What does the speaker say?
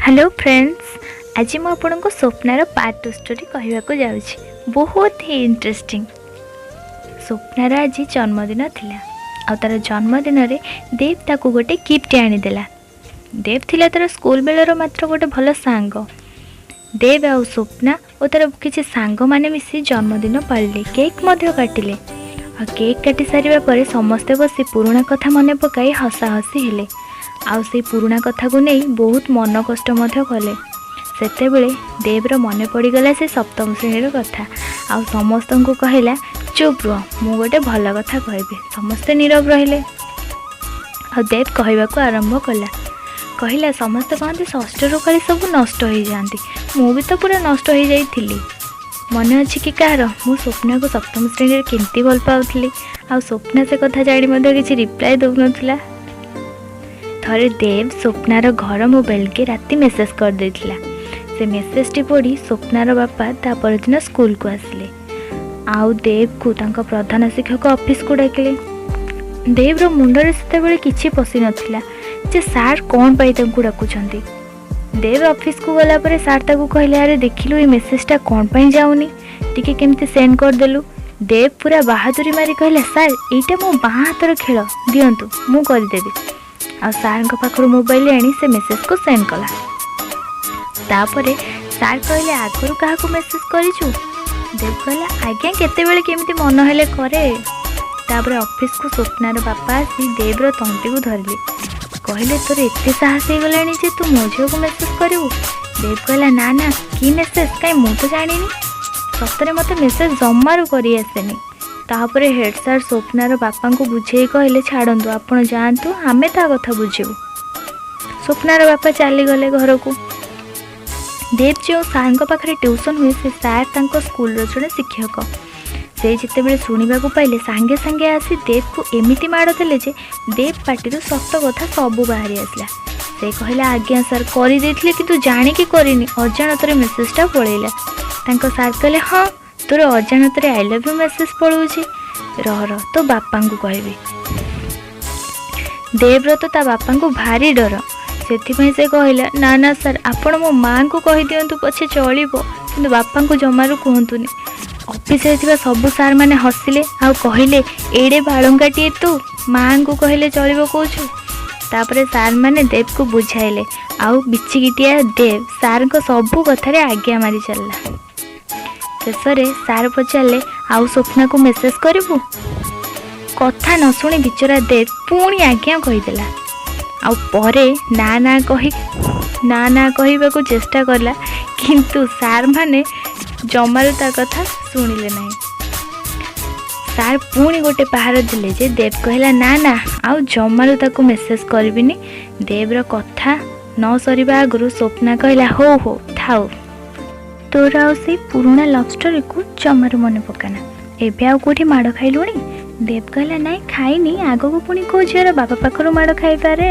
Hello friends, ଆଜି ମୁଁ ଆପଣଙ୍କୁ ସ୍ୱପ୍ନାର ପାର୍ଟ 2 ଷ୍ଟୋରି କହିବାକୁ ଯାଉଛି। ବହୁତ ହି ଇଣ୍ଟରେଷ୍ଟିଂ। ସ୍ୱପ୍ନାର ଆଜି ଜନ୍ମଦିନ ଥିଲା, ଆଉ ତା'ର ଜନ୍ମଦିନରେ ଦେବ ତାକୁ ଗୋଟେ ଗିଫ୍ଟ ଆଣିଦେଲା। ଦେବ ଥିଲା ତା'ର ସ୍କୁଲ ବେଳର ମାତ୍ର ଗୋଟେ ଭଲ ସାଙ୍ଗ। ଦେବ ଆଉ ସ୍ୱପ୍ନା ଓ ତା'ର କିଛି ସାଙ୍ଗମାନେ ମିଶି ଜନ୍ମଦିନ ପାଳିଲେ, କେକ୍ ମଧ୍ୟ କାଟିଲେ। ଆଉ କେକ୍ କାଟି ସାରିବା ପରେ ସମସ୍ତେ ବସି ପୁରୁଣା କଥା ମନେ ପକାଇ ହସାହସି ହେଲେ, ଆଉ ସେଇ ପୁରୁଣା କଥାକୁ ନେଇ ବହୁତ ମନ କଷ୍ଟ ମଧ୍ୟ କଲେ। ସେତେବେଳେ ଦେବର ମନେ ପଡ଼ିଗଲା ସେ ସପ୍ତମ ଶ୍ରେଣୀର କଥା, ଆଉ ସମସ୍ତଙ୍କୁ କହିଲା, ଚୁପ୍ ରୁହ, ମୁଁ ଗୋଟେ ଭଲ କଥା କହିବି। ସମସ୍ତେ ନୀରବ ରହିଲେ, ଆଉ ଦେବ କହିବାକୁ ଆରମ୍ଭ କଲା। କହିଲା, ସମସ୍ତେ କହନ୍ତି ଷଷ୍ଠରୁ କାଳେ ସବୁ ନଷ୍ଟ ହେଇଯାଆନ୍ତି, ମୁଁ ବି ତ ପୁରା ନଷ୍ଟ ହେଇଯାଇଥିଲି। ମନେ ଅଛି କି କାହାର, ମୁଁ ସ୍ୱପ୍ନାକୁ ସପ୍ତମ ଶ୍ରେଣୀରେ କେମିତି ଭଲ ପାଉଥିଲି, ଆଉ ସ୍ୱପ୍ନା ସେ କଥା ଜାଣି ମଧ୍ୟ କିଛି ରିପ୍ଲାଏ ଦେଉନଥିଲା। ଥରେ ଦେବ ସ୍ୱପ୍ନାର ଘର ମୋବାଇଲକି ରାତି ମେସେଜ୍ କରିଦେଇଥିଲା। ସେ ମେସେଜଟି ପଢ଼ି ସ୍ୱପ୍ନାର ବାପା ତା ପରଦିନ ସ୍କୁଲକୁ ଆସିଲେ, ଆଉ ଦେବକୁ ତାଙ୍କ ପ୍ରଧାନ ଶିକ୍ଷକ ଅଫିସକୁ ଡାକିଲେ। ଦେବର ମୁଣ୍ଡରେ ସେତେବେଳେ କିଛି ପଶିନଥିଲା ଯେ ସାର୍ କ'ଣ ପାଇଁ ତାଙ୍କୁ ଡାକୁଛନ୍ତି। ଦେବ ଅଫିସକୁ ଗଲା ପରେ ସାର୍ ତାକୁ କହିଲେ, ଆରେ ଦେଖିଲୁ ଏଇ ମେସେଜଟା କ'ଣ ପାଇଁ ଯାଉନି, ଟିକେ କେମିତି ସେଣ୍ଡ କରିଦେଲୁ। ଦେବ ପୁରା ବାହାଦୁରୀ ମାରି କହିଲା, ସାର୍ ଏଇଟା ମୋ ବାଁ ହାତର ଖେଳ, ଦିଅନ୍ତୁ ମୁଁ କରିଦେବି। ଆଉ ସାର୍ଙ୍କ ପାଖରୁ ମୋବାଇଲ ଆଣି ସେ ମେସେଜକୁ ସେଣ୍ଡ କଲା। ତାପରେ ସାର୍ କହିଲେ, ଆଗରୁ କାହାକୁ ମେସେଜ କରିଛୁ? ଦେବ କହିଲା, ଆଜ୍ଞା କେତେବେଳେ କେମିତି ମନ ହେଲେ କରେ। ତାପରେ ଅଫିସକୁ ସ୍ୱପ୍ନାର ବାପା ଆସି ଦେବର ତଣ୍ଟିକୁ ଧରିଲେ, କହିଲେ, ତୋର ଏତେ ସାହସ ହେଇଗଲାଣି ଯେ ତୁ ମୋ ଝିଅକୁ ମେସେଜ କରିବୁ? ଦେବ କହିଲା, ନା ନା, କି ମେସେଜ, କାଇଁ ମୁଁ ତ ଜାଣିନି, ସତରେ ମୋତେ ମେସେଜ ଜମାରୁ କରି ଆସେନି। ତାପରେ ହେଡ଼୍ ସାର୍ ସ୍ୱପ୍ନାର ବାପାଙ୍କୁ ବୁଝେଇ କହିଲେ, ଛାଡ଼ନ୍ତୁ, ଆପଣ ଯାଆନ୍ତୁ, ଆମେ ତା କଥା ବୁଝିବୁ। ସ୍ୱପ୍ନାର ବାପା ଚାଲିଗଲେ ଘରକୁ। ଦେବ ଯେଉଁ ସାର୍ଙ୍କ ପାଖରେ ଟ୍ୟୁସନ୍ ହୁଏ, ସେ ସାର୍ ତାଙ୍କ ସ୍କୁଲର ଜଣେ ଶିକ୍ଷକ। ସେ ଯେତେବେଳେ ଶୁଣିବାକୁ ପାଇଲେ, ସାଙ୍ଗେ ସାଙ୍ଗେ ଆସି ଦେବକୁ ଏମିତି ମାଡ଼ ଦେଲେ ଯେ ଦେବ ପାଟିରୁ ସତ କଥା ସବୁ ବାହାରି ଆସିଲା। ସେ କହିଲା, ଆଜ୍ଞା ସାର୍ କରିଦେଇଥିଲି, କିନ୍ତୁ ଜାଣିକି କରିନି, ଅଜାଣତରେ ମେସେଜଟା ପଳେଇଲା। ତାଙ୍କ ସାର୍ କହିଲେ, ହଁ ତୋର ଅଜାଣତରେ I love you message ପଳାଉଛି, ରହ ରହ ତୋ ବାପାଙ୍କୁ କହିବି। ଦେବର ତ ତା ବାପାଙ୍କୁ ଭାରି ଡର, ସେଥିପାଇଁ ସେ କହିଲା, ନା ନା ସାର୍, ଆପଣ ମୋ ମାଆଙ୍କୁ କହିଦିଅନ୍ତୁ ପଛେ ଚଳିବ, କିନ୍ତୁ ବାପାଙ୍କୁ ଜମାରୁ କୁହନ୍ତୁନି। ଅଫିସରେ ଥିବା ସବୁ ସାର୍ମାନେ ହସିଲେ ଆଉ କହିଲେ, ଏଡ଼େ ବାଳୁଙ୍ଗାଟିଏ ତୁ, ମାଆଙ୍କୁ କହିଲେ ଚଳିବ କହୁଛୁ। ତାପରେ ସାର୍ମାନେ ଦେବକୁ ବୁଝାଇଲେ, ଆଉ ବିଚିକିଟିଆ ଦେବ ସାର୍ଙ୍କ ସବୁ କଥାରେ ଆଜ୍ଞା ମାରି ଚାଲିଲା। ଶେଷରେ ସାର୍ ପଚାରିଲେ, ଆଉ ସ୍ୱପ୍ନାକୁ ମେସେଜ କରିବୁ? କଥା ନ ଶୁଣି ବିଚରା ଦେବ ପୁଣି ଆଜ୍ଞା କହିଦେଲା, ଆଉ ପରେ ନା ନା କହି ନା ନା କହିବାକୁ ଚେଷ୍ଟା କଲା, କିନ୍ତୁ ସାର୍ମାନେ ଜମାରୁ ତା କଥା ଶୁଣିଲେ ନାହିଁ। ସାର୍ ପୁଣି ଗୋଟେ ପାହାର ଦେଲେ ଯେ ଦେବ କହିଲା, ନା ନା ଆଉ ଜମାରୁ ତାକୁ ମେସେଜ କରିବିନି। ଦେବର କଥା ନ ସରିବା ଆଗରୁ ସ୍ୱପ୍ନା କହିଲା, ହଉ ହଉ ଥାଉ, ତୋର ଆଉ ସେଇ ପୁରୁଣା ଲଭ୍ ଷ୍ଟୋରିକୁ ଜମାରୁ ମନେ ପକାନା, ଏବେ ଆଉ କେଉଁଠି ମାଡ଼ ଖାଇଲୁଣି? ଦେବ କହିଲା, ନାଇଁ ଖାଇନି, ଆଗକୁ ପୁଣି କେଉଁ ଝିଅର ବାପା ପାଖରୁ ମାଡ଼ ଖାଇପାରେ।